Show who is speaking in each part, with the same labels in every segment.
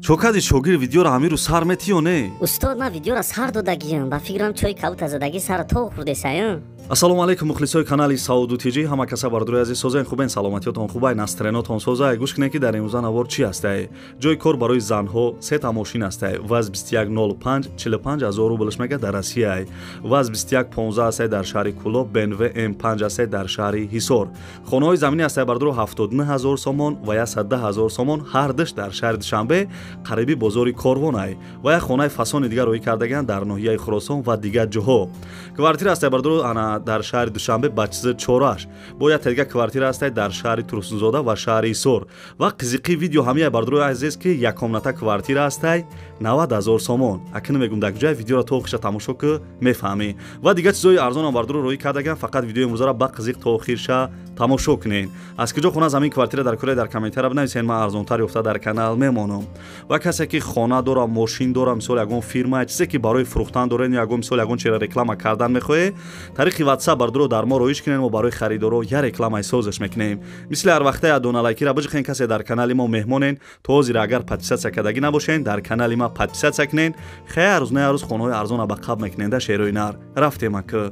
Speaker 1: Чокади шогир видеоро ҳамиру сар метӣ ё не?
Speaker 2: Устод, ман видеоро сар додагиям. Ба фикрам чой кабута задагӣ сара то хӯрдесаям.
Speaker 1: Ассалому алайкум, мухлисои канали Сауду ТЖ. Ҳама каса бардори азиз, созаен, хубен, саломатиётон хубай, настроениятон созай. Гӯш кунед, ки дар имрӯза навор чӣ ҳастай. Ҷои кор барои занҳо сета мошин ҳастай. ВАЗ 2105 45 ҳазор рублш мега дар Россияй. ВАЗ 2115 ҳастай дар шаҳри Кулоб, BMW М5 ҳастай дар шаҳри Ҳисор. Хонаҳои заминӣ ҳастай бардоро 79 ҳазор сомон ва 110 ҳазор сомон, ҳардуш дар шаҳри Душанбе, қариби бозори Корвонай. Ва як хонаи фасони дигар роҳӣ кардагианд дар ноҳияи Хуросон ва дигар ҷоҳо. Квартира ҳастай бардоро ана дар шаҳри Душанбе ба чизи чораш. Бо як дига квартира ҳастай дар шаҳри Турсунзода ва шаҳри Ҳисор. Ва қизиқи видео ҳамияй бардорои азиз, ки як комната квартира ҳастай 90 ҳазор сомон. Акну мегум дар ҷои видеоро то охирша тамошо ки мефаҳмӣ. Ва дигар чизои арзонам бардоро роҳӣ кардагианд, фақат видеои имрӯзаро ба қизиқ то охирша тамошо кунед. Аз куҷо хона замин квартира дар куре дар комментария бинависед, ман арзонтар ёфта дар канал мемонам. Ва касе ки хона дора, мошин дора, мисол ягон фирма, чизе ки барои фурӯхтан доред ё ягон мисол ягон чиро реклама кардан мехоҳед, тариқи WhatsApp бардоро дар мо роиш кунед, мо барои харидоро я рекламаи созиш мекунем. Мисли ҳар вақта я дона лайкира биҷиқен, касе дар канали мо меҳмонен, то ҳозир агар подписаться кардагӣ набошен, дар канали ма подписаться кунен. Хай ҳаррӯз на ҳаррӯз хонаҳои арзона ба қаб мекунен да шерои нар. Рафтем ака.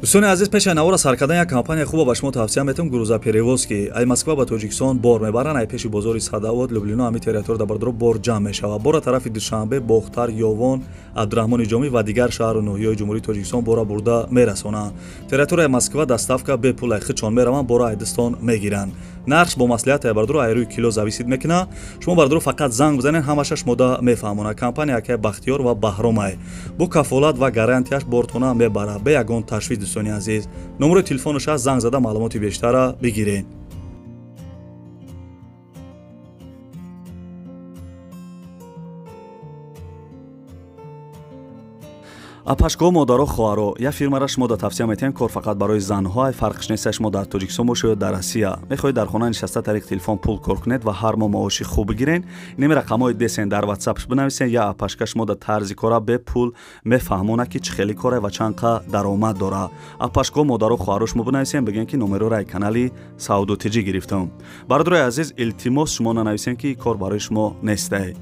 Speaker 1: Дӯстони азиз, пеши навора сар кардан як компания хуба ба шумо тавсия метавам, грузоперевозки. Ай Москва ба Тоҷикистон бор мебаранд, ай пеши бозори Садавод, Люблино, ҳами территория дар бардоро бор ҷамъ мешавад. Бора тарафи Душанбе, Бохтар, Ёвон, Абдураҳмони Ҷомӣ ва дигар шаҳру ноҳияҳои Ҷумҳурии Тоҷикистон бора бурда мерасонанд. Территорияи Москва доставка бепул, ай хичон мераванд, бора айдистон мегиранд. Нархш бо маслиҳат ай бардоро ай рӯи кило зависит мекунад. Шумо бардоро фақат занг бизанед, ҳамаша шумода мефаҳмонад. Компания акай Бахтиёр ва Баҳромай бо кафолат ва гарантияш бортона мебарад, бе ягон ташвиш. Дӯстони азиз, номерои телефонаш аст, занг зада маълумоти бештара бигиред. Апашкоҳо, модаро, хоҳаро, як фирмаро шумо да тавсия метиҳем, кор фақат барои занҳо, ай фарқш нест шумо дар Тоҷикистон бошед ё дар Россия. Мехоҳед дар хона нишаста тариқи телефон пул кор кунед ва ҳар моҳ маоши хуб бигиред, инами рақамҳои десен дар WhatsApp бинависен, я апашка шумо да тарзи кора бепул мефаҳмонад, ки чӣ хели кора ва чанд қа даромад дора. Апашкоҳо, модаро, хоҳаро шумо бинависен, бигӯен ки номероро ай канали Сауду ТЖ гирифтам. Бародарои азиз, илтимос шумо нанависен, ки кор барои шумо нестай.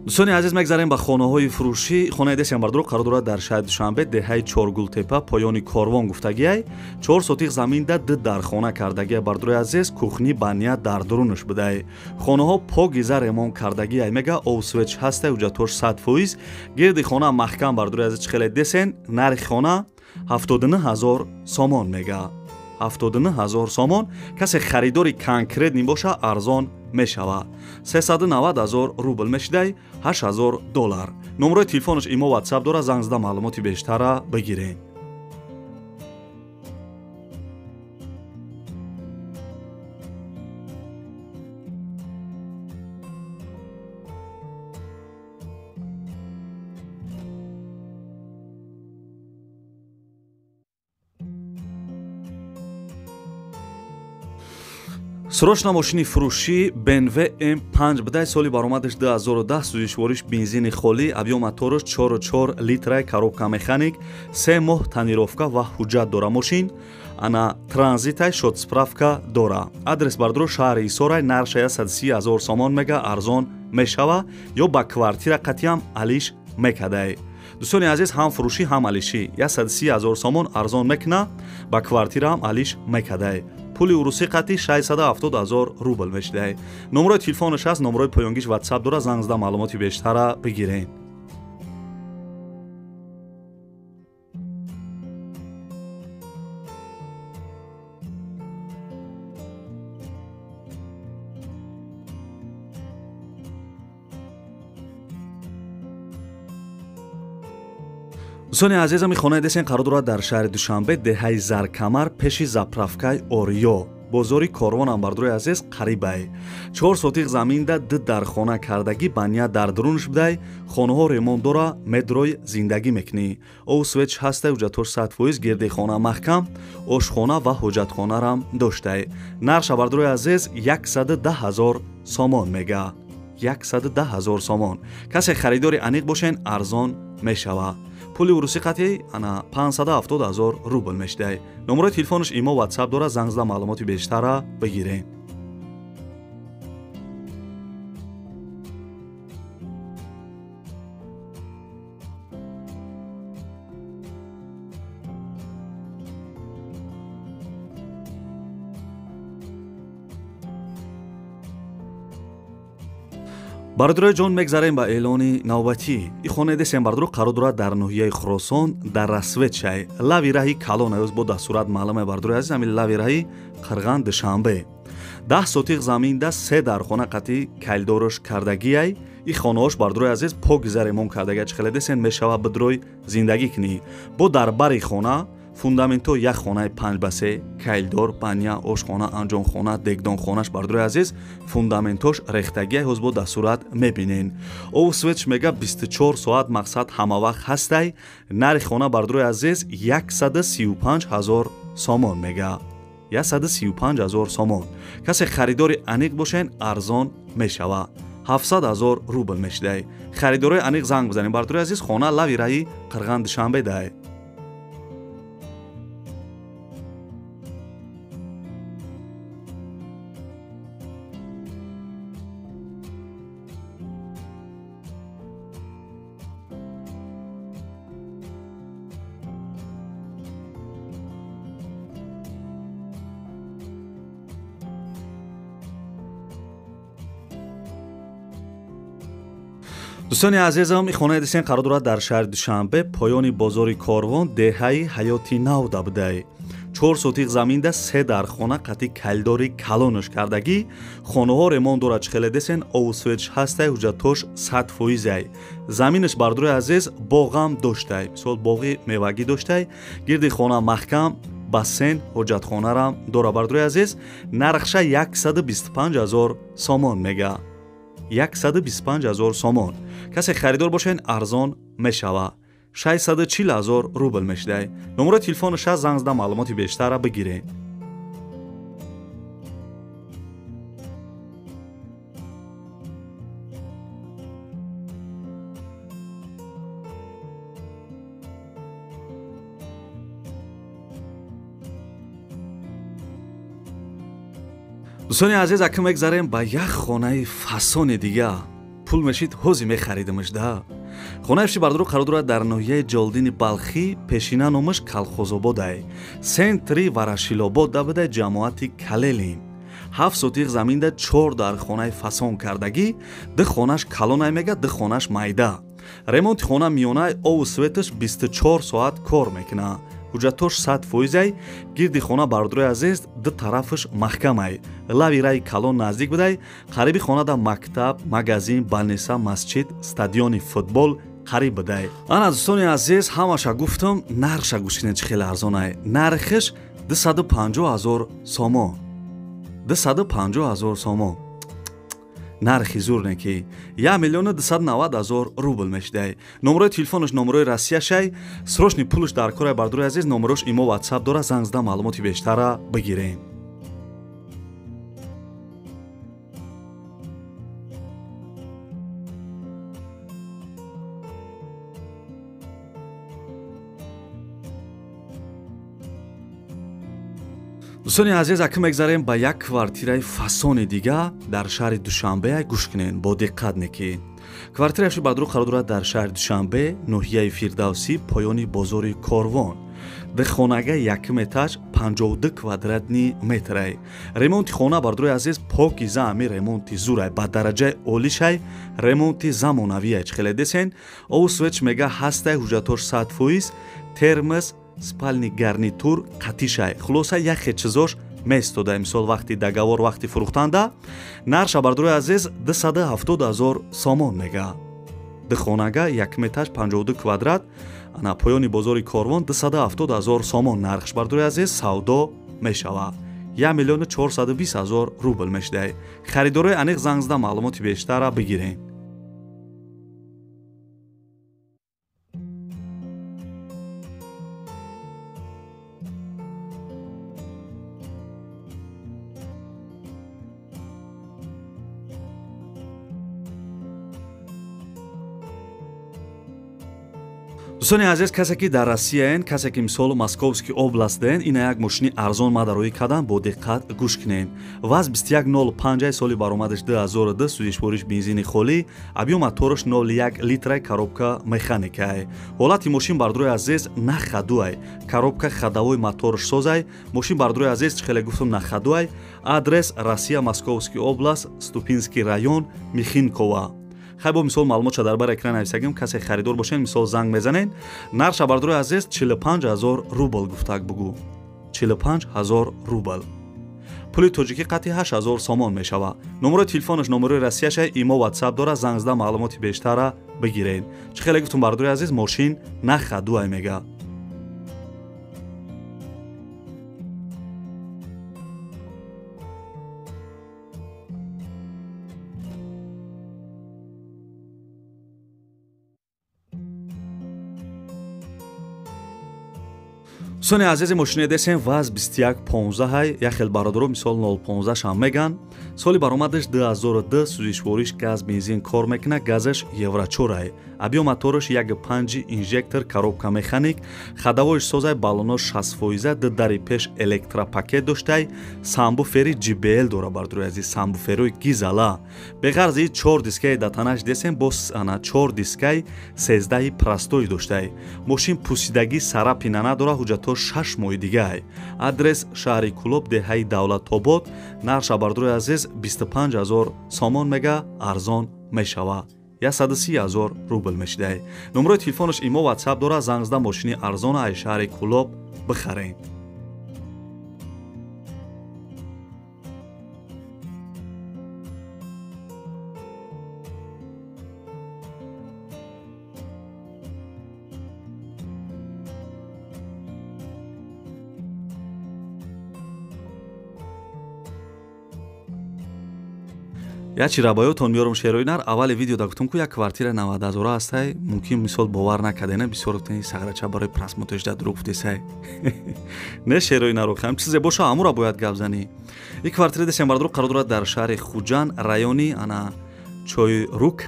Speaker 1: Дӯстони азиз, мегзарем ба хонаҳои фурӯшӣ. Хонаи десиам бардоро қарор дорад дар шаҳри Душанбе, деҳаи Чоргултепа, поёни Корвон гуфтагиай. 4 сотиқ заминда 2 дархона кардагиай. Бардорои азиз, кухни баня дар дурунаш будай. Хонаҳо покиза ремонт кардагиай. Мега овсвеч ҳастай, ҳуҷҷатҳош 100%. Гирди хона маҳкам бардорои азиз, чӣ хеле десен, нархи хона 79 ҳазор сомон мега. 79 ҳазор сомон. Касе харидори конкретни боша, арзон мешавад. 390 ҳазор рубл мешидай, 8 ҳазор доллар. Номерои телефонаш имо WhatsApp дора, занг зада маълумоти бештара бигиред. Срочна мошини фурӯшӣ BMW M5 будай, соли баромадаш 2010, сӯзишвориш бензини холӣ, объём мотораш 4,4 литрай, коробка механик, 3 моҳ тонировка ва ҳуҷҷат дора мошин, ана транзитай, шот справка дора. Адрес бардоро шаҳри Ҳисорай, нархша 130 ҳазор сомон мега, арзон мешава ё ба квартира қатиам алиш мекадай. Дӯстони азиз, ҳам фурӯшӣ ҳам алишӣ 130 ҳазор сомон арзон мекуна, ба квартираам алиш мекадай. Пули урусӣ қатӣ 670 ҳазор рубл мешидай. Номерои телефонаш аст, номерои поёнгиш WhatsApp дора, занг зада маълумоти бештара бигиред. Дӯстони азизам, хонаи десен қарор дорад дар шаҳри Душанбе, деҳаи Заркамар, пеши заправкаи Ориё. Бозори Корвонам бардорои азиз қарибай. 4 сотиқ заминда 2 дархона кардагӣ баня дар дурунш будай. Хонаҳо ремонт дора, медрой зиндагӣ мекунӣ. Ов свеч ҳастай, ҳуҷҷатош 100%, гирди хона маҳкам, ошхона ва ҳоҷатхонарам доштай. Нархша бардорои азиз 110 000 сомон мега. 110 000 сомон. Касе харидори аниқ бошен, арзон мешава. Пули урусӣ қатъи ана 570 000 рубл мешидай. Номерои телефонаш имо WhatsApp дора, занг зада маълумоти бештара бигирем. Бародарои ҷон, мегзарем ба эълони навбатӣ. И хонаи десем бардоро қарор дорад дар ноҳияи Хуросон, дар Рассветчай, лави раҳи калон аёз бо дастурат маълуме бардорои азиз, ҳамин лави раҳи Қирған Душанбе. 10 сотиқ заминда 3 дархона қатъи калидорош кардагиай. И хонаҳош бардорои азиз покиза ремонт кардагиай, чӣ хеле десен мешава бидрой зиндагӣ кунӣ. Бо дар бари хона фундаменто як хонаи 5 ба 3, кайлдор, баня, ошхона, анҷомхона, дегдонхонаш бардорои азиз фундаментош рехтагиай, ҳоз бо дастурат мебинен. Ов светш мега 24 соат, мақсад ҳама вақт ҳастай. Нархи хона бардорои азиз 135 000 сомон мега. 135 000 сомон. Касе харидори аниқ бошен, арзон мешава. 700 000 рубл мешидай. Харидорои аниқ занг бизанем бардорои азиз, хона лави раҳи Қирған Душанбе дай. Дӯстони азизам, ин хонаи десен қарор дорад дар шаҳри Душанбе, поёни бозори Корвон, деҳаи Ҳаёти Нав да будай. 4 сотиқ заминда 3 дархона қатъи калидори калонаш кардагӣ. Хонаҳо ремонт дорад, чӣ хеле десен, ову светш ҳастай, ҳуҷҷатош 100%. Заминаш бардорои азиз боғам доштай, мисол боғи мевагӣ доштай. Гирди хона маҳкам, бассейн, ҳоҷатхонарам дора бардорои азиз. Нархша 125 000 сомон мега. 125 000 сомон. Касе харидор бошен, арзон мешава. 640 000 рубл мешидай. Номерои телефонаш занг зада маълумоти бештара бигирем. Дӯстони азиз, акм мегзарем ба як хонаи фасони дига. Пул мешид, ҳози мехаридимаш да. Хонаи фши бардоро қарор дорад дар ноҳияи Ҷолдини Балхӣ, пешина номаш Калхозободай. Центри Варашилобод да будай, ҷамоати Калелин. 7 сотиқ заминда 4 дархонаи фасон кардагӣ, 2 хонаш калонай мега, 2 хонаш майда. Ремонти хона миёнай, ову светаш 24 соат кор мекуна. Ҳуҷҷатош 100%. Гирди хона бардорои азиз 2 тарафаш маҳкамай. Лави раи калон наздик будай. Қариби хонада мактаб, магазин, балниса, масҷид, стадиони футбол қариб будай. Ана дӯстони азиз, ҳамаша гуфтам, нархша гӯш кунед чӣ хеле арзонай. Нархиш 250 000 сомон. 250 000 сомон. Нархи зур не ки 1 290 000 рубл мешидай. Номерои телефонаш номерои Россияшай, срочный пулш дар корай бардорои азиз, номерош имо WhatsApp дора, занг зада маълумоти бештара бигирем. Дӯстони азиз, акм мегзарем ба як квартираи фасони дига дар шаҳри Душанбе. Гӯш кунед бо диққат не ки. Квартираи фши бардоро қарор дорад дар шаҳри Душанбе, ноҳияи Фирдавсӣ, поёни бозори Корвон. 2 хонага, якум этаж, 52 квадратный метрай. Ремонти хона бардорои азиз покиза, ами ремонти зурай, ба дараҷаи олишай, ремонти замонавиай, чӣ хеле десен. Ову светш мега ҳастай, ҳуҷҷатош 100%, термос, спальный гарнитур қатишай. Хулоса яхе чизош местода, мисол вақти договор, вақти фурӯхтанда. Нарша бардорои азиз 270 000 сомон мега. 2 хонага, якум этаж, 52 квадрат, ана поёни бозори Корвон, 270 000 сомон нархш бардорои азиз, савдо мешава. 1 миллиону 420 ҳазор рубл мешидай. Харидорои аниқ занг зада маълумоти бештарра бигирен. Дӯстони азиз, касе ки дар Россияен, касе ки мисол Московский областден, ина як мошини арзон ма дароӣ кардам, бо диққат гӯш кунед. ВАЗ 2105 соли баромадаш 2002, сӯзишвориш бензини холӣ, объём мотораш 0,1 литрай, коробка механикай. Ҳолати мошин бардорои азиз на ходуай, коробка ходовой моторш созай. Мошин бардорои азиз чӣ хеле гуфтам на ходуай. Адрес Россия, Московский област, Ступинский район, Михинкова. Хай бо мисол маълумотша дар бар экран нависагим, касе харидор бошен мисол занг мезанен. Нархша бардорои азиз 45 ҳазор рубл гуфтак бугӯ. 45 ҳазор рубл. Пули тоҷикӣ қатъи 8 ҳазор сомон мешава. Номерои телефонаш номерои Россияша, имо WhatsApp дора, занг зада маълумоти бештарра бигирен. Чӣ хеле гуфтум бардорои азиз, мошин на ходуай мега. Дӯстони азизи, мошине десем ВАЗ 2115, як хел бародаро мисол 015 ҳам меган. Соли баромадаш 2002, сӯзишвориш газ бензин кор мекуна, газаш евро 4. Объём мотораш 1.5 инжектор, коробка механик, ходовоиш созай, баллоно 60%, ду дари пеш электропакет доштай, самбуфери JBL дора бардорои азиз, самбуферои гизала. Беғарзи 4 дискаи датанаш десем, боз ана 4 дискаи 13 простой доштай. Мошин пусидагӣ сарапина надора, ҳуҷҷатҳо 6 моҳи дигай. Адрес шаҳри Кулоб, деҳаи Давлатобод. Нархша бардорои азиз 25 ҳазор сомон мега, арзон мешава. 130 ҳазор рубл мешидай. Номерои телефонаш имо WhatsApp дора, занг зада мошини арзона аз шаҳри Кулоб бихарен. Як чи рабаётон меёрам шерои нар. Аввали видео да гуфтам ку як квартира 90 ҳазора ҳастай, мумкин мисол бовар накардена, бисёр гуфтани сағрача барои просмотрш да дурӯғ гуфтесай. Не шерои нар, охи ҳам чизе боша ҳамура бояд гап занӣ. Ин квартира десем бардор қарор дорад дар шаҳри Хуҷанд, райони ана Чойрук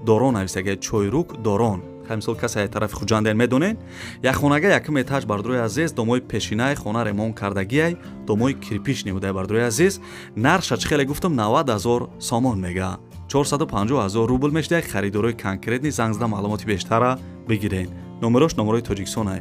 Speaker 1: Дорон нависага, Чойрук Дорон. Хай мисол касе аз тарафи Хуҷанден медонен. Як хонага якум этаж бардорои азиз, домои пешинаи хона ремонт кардагиай, домои кирпични будай бардорои азиз. Нархша чӣ хеле гуфтам 90 ҳазор сомон мега. 450 ҳазор рубл мешидай. Харидорои конкретни занг зада маълумоти бештарра бигирен. Номерош номерои Тоҷикистонай.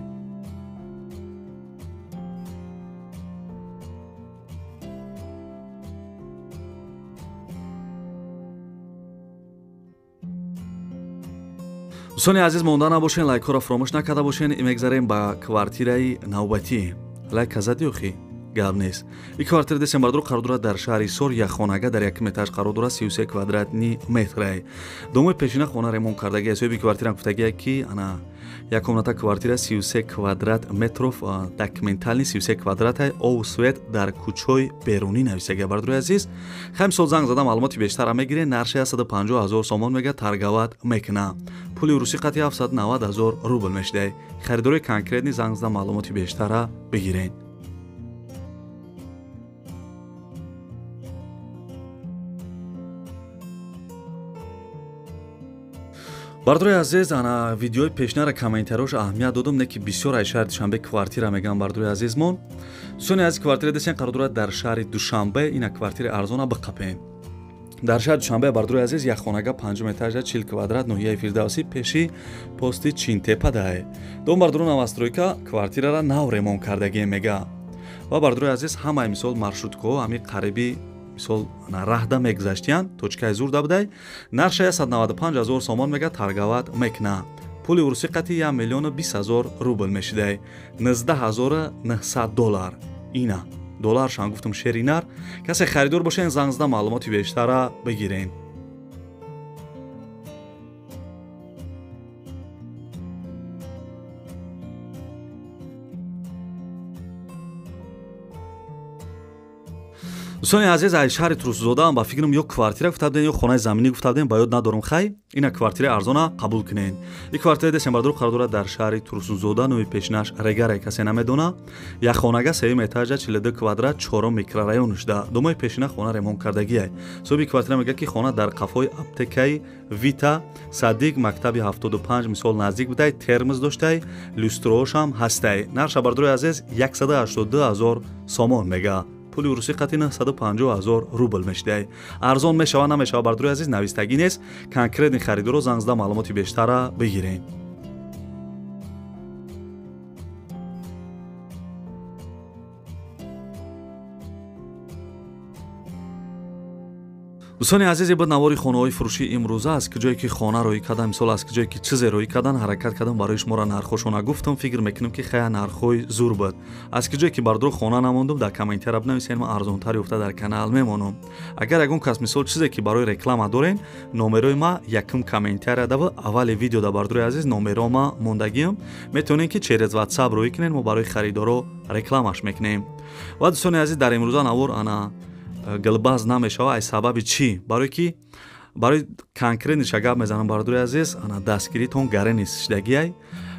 Speaker 1: Дӯстони азиз, монда набошен, лайкҳоро фаромӯш накарда бошен. Мегзарем ба квартираи навбатӣ. Лайк зади охи? Гап нест. Ин квартира десем бардор қарор дорад дар шаҳри Ҳисор, як хонага дар якум этаж қарор дорад, 33 квадратни метрай. Домои пешина хона ремонт кардагӣ. Соҳиби квартира гуфтагия ки ана як комната квартира 33 квадрат метров, документални 33 квадратай, ов свет дар кӯчои берунӣ нависагия бардорои азиз. Хай мисол занг зада маълумоти бештарра мегирен. Нархи 150 ҳазор сомон мега, торговать мекуна. Пули русӣ қатъи 790 ҳазор рубл мешидай. Харидорои конкретни занг зада маълумоти бештарра бигирен. Бардорои азиз, ана видеои пешнара комментариёш аҳамият додам, не ки бисёр аз шаҳри Душанбе квартира мегӯям бардорои азизмон. Дӯстони азиз, квартира десен қарор дорад дар шаҳри Душанбе, ина квартираи арзона биқапем. Дар шаҳри Душанбе бардорои азиз як хонага 5 этажа 40 квадрат, ноҳияи Фирдавсӣ, пеши пости Чинтепа дае. Дом бардоро новостройка, квартирара нав ремонт кардагие мега. Ва бардорои азиз, ҳамаи мисол маршруткаҳо ҳами қариби мисол раҳда мегузаштиянд, точкаи зурда будай. Нархша 195 ҳазор сомон мега, торговать мекуна. Пули урусӣ қатъи 1 миллиону 20 ҳазор рубл мешидай. 19 900 доллар. Ина долларшам гуфтам шери нар. Касе харидор бошен занг зада маълумоти бештарра бигирен. Дӯстони азиз, аз шаҳри Турсунзодаам ба фикрам ё квартира гуфта будем, ё хонаи заминӣ гуфта будем, ба ёд надорам. Хай, ина квартираи арзона қабул кунед. Ин квартира десем бардор қарор дорад дар шаҳри Турсунзода, номи пешинаш Регаре, касе намедона. Як хонага сеюм этажа, 42 квадрат, чорум микрорайон шуда. Домои пешина хона ремонт кардагиай. Соҳиби квартира мегӯяд, ки хона дар қафои аптекаи Вита, Садик, мактаби 75 мисол наздик будай, термоз доштай, люстроошам ҳастай. Нархша бардори азиз 182 000 сомон мега. Пули русӣ қатъи 950 000 рубл мешидай. Арзон мешава намешава бардори азиз навистагӣ нест. Конкретни харидоро занг зада маълумоти бештара бигирем. Дӯстони азиз, буд навори хонаҳои фурӯшии имрӯза. Аз куҷое ки хона роӣ кардам, мисол аз куҷое ки чизе роӣ кардан, ҳаракат кардам барои шуморо нархҳошона гуфтам. Фикр мекунам, ки хая нархҳои зур буд. Аз куҷое ки бардор хона намондум, дар комментария бинависед, ман арзонтар ёфта дар канал мемонам. Агар ягон кас мисол чизе ки барои реклама дорен, номерои ма якум комментария дава, аввали видео да бардори азиз номеро ма мондагиам. Метавонед ки через WhatsApp роӣ кунед, мо барои харидоро рекламаш мекунем. Ва дӯстони азиз, дар имрӯза навор ана гилбаз намешава. Аз сабаби чӣ? Барое ки барои конкретниша гап мезанам бародари азиз, ана дастгиритон гаре нест шидагиай.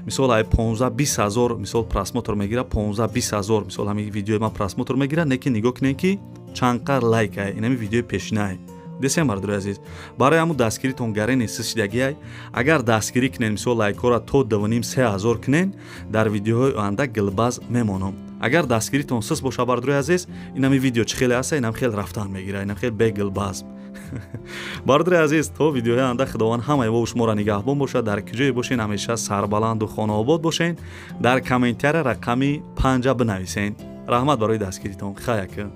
Speaker 1: Мисол ай 15-20 ҳазор мисол просмотр мегира, 15-20 ҳазор мисол ҳамин видеои ман просмотр мегира, не ки нигоҳ кунед ки чанд қадр лайк ай, инами видеои пешинай. Десем бародари азиз, барои ҳамун дастгиритон гаре нест шидагиай. Агар дастгирӣ кунед, мисол лайкҳоро то 2,5-3 ҳазор кунед, дар видеоҳои оянда гилбаз мемонам. Агар дастгиритон сис боша бардори азиз, инами видео чӣ хеле аста, инам хел рафтан мегира, инам хел бегилбаз. Бародари азиз, то видеоҳои оянда Худованд ҳамаи вову шуморо нигаҳбон бошад. Дар куҷое бошен, ҳамеша сарбаланду хонаобод бошен. Дар комментария рақами 5 бинависен. Раҳмат барои дастгиритон. Хай ака.